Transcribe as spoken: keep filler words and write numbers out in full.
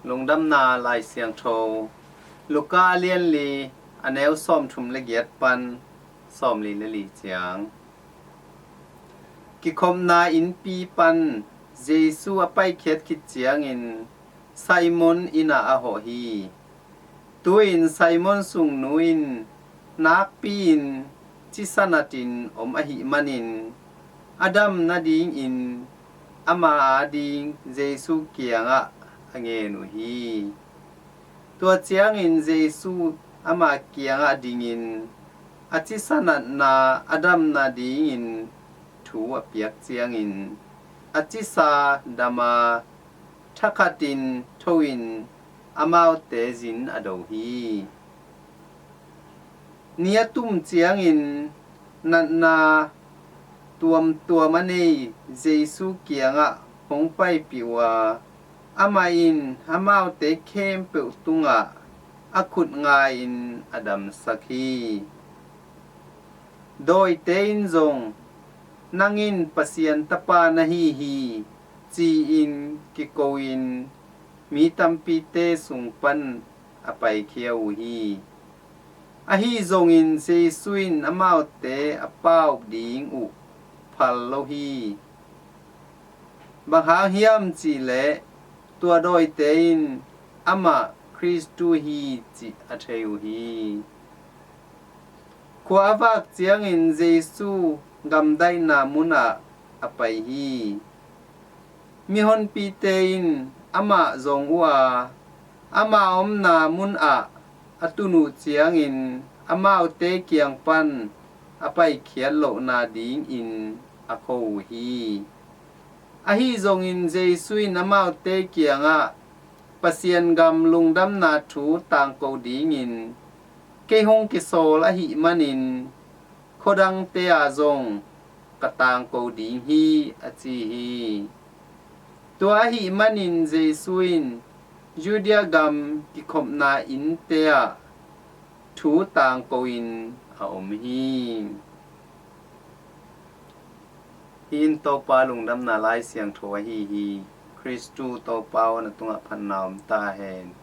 Lungdamna Lai Siangtho, Luka a lian li, a neu sawmthum le giat pan sawmli le li ciang. Kikhopna innpi pan Jesu a paikhiat khit ciangin Simon inn ah a hawh hi. Tu-in Simon sungnu in nakpi-in cisa natin om ahih manin a dam nadingin ama ading Jesu kiangah a ngen uh hi. Tua ciangin Jesu ama kiangah dingin a cisa natna a dam nadingin thu a piak ciangin a cisa dam a, thakhatin tho-in amaute zin a do hi. Ni a tum ciangin natna tuamtuam a nei Jesu kiangah hong paipih uh a, amah in amaute khempeuh tungah a khut nga-in a damsak hi. Dawite in zong, "Nang in Pasian Tapa na hi hi," ci-in kiko-in mi tampite sung pan a paikhia uh hi. Ahi zongin Jesu in amaute a pau ding uh phal lo hi. Bang hang hiam cihleh tua dawite in amah Khristu hi cih a thei uh hi. Khua a vak ciangin Jesu gamdaihna munah a pai hi. Mihonpite in amah zong uh a, ama omna munah a tun uh ciangin amaute kiang pan a paikhiat lohna dingin a kho uh hi. Ahi zongin Jesu in amaute kiangah, "Pasian gam lungdamna thu tangko dingin kei hong kisawl ahih manin khuadangte ah zong ka tangko ding hi," a ci hi. Tua ahih manin Jesu in Judea gam kikhopna innte ah thu tangko-in a om hi. Hih in Topa Lungdamna Lai Siangtho ahi hi. Khristu Topa aw, na tungah phatna om ta hen.